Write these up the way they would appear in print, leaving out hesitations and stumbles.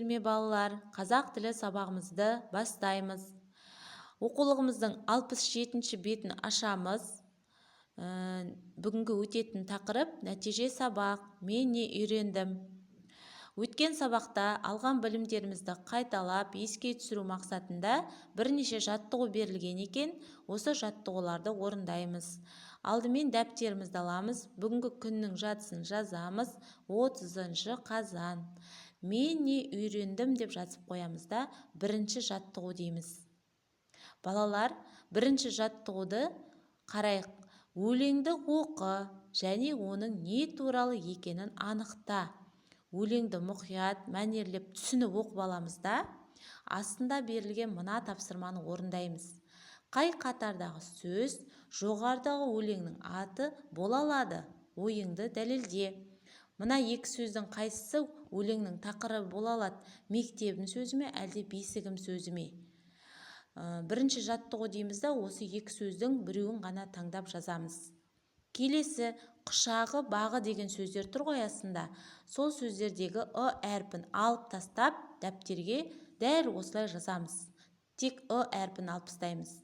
Ме, балалар, қазақ тілі сабағымызды бастаймыз. Оқулығымыздың 67-ші бетін ашамыз. Бүгінгі өтетін тақырып: нәтиже сабақ, мен не үйрендім? Өткен сабақта алған білімдерімізді қайталап, еске түсіру мақсатында бірнеше жаттығу берілген екен. Осы жаттығуларды орындаймыз. Алдымен дәптерімізді аламыз, бүгінгі күннің жадысын жазамыз: 30 қазан. «Мен не үйрендім?» деп жазып қоямыз да, бірінші жаттығу дейміз. Балалар, бірінші жаттығуды қарайық. Өлеңді оқы және оның не туралы екенін анықта. Өлеңді мұқият, мәнерлеп, түсініп оқып аламыз да, астында берілген мына тапсырманы орындаймыз. Қай қатардағы сөз жоғарыдағы өлеңнің аты бола алады? Ойыңды дәлелде. Мына екі сөздің қайсысы өлеңнің тақырыбы бола алады: «Мектебім» сөзі ме, әлде «бесігім» сөзі ме? Бірінші жаттығу дейміз да, осы екі сөздің біреуін ғана таңдап жазамыз. Келесі «құшағы», «бағы» деген сөздер тұр ғой астында. Сол сөздердегі «ы» әрпін алып тастап, дәптерге дәл осылай жазамыз. Тек «ы» әрпін алып тастаймыз,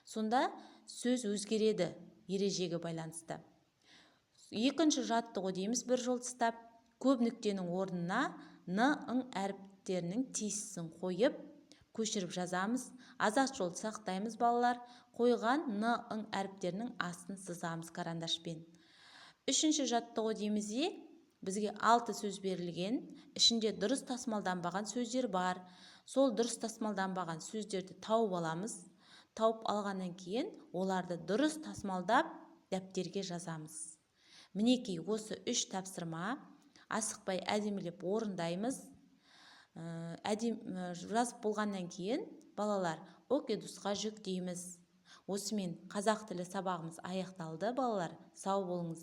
сонда сөз өзгереді ережеге байланысты. Екінші жаттығу дейміз. Бір жол тастап, көп нүктенің орнына «н», «ң» әріптерінің тиістісін қойып, көшіріп жазамыз. Азат жолды сақтаймыз, балалар. Қойған «н», «ң» әріптерінің астын сызамыз карандашпен. Үшінші жаттығу дейміз де, бізге алты сөз берілген. Ішінде дұрыс тасымалданбаған сөздер бар. Сол дұрыс тасымалданбаған сөздерді тауып аламыз. Тауып алғаннан кейін оларды дұрыс тасымалдап, дәптерге жазамыз. Мінекей, осы үш тапсырма. Асықпай, әдемілеп орындаймыз. Жазып болғаннан кейін, балалар, Окедусқа жүктейміз. Осымен қазақ тілі сабағымыз аяқталды. Балалар, сау болыңыз.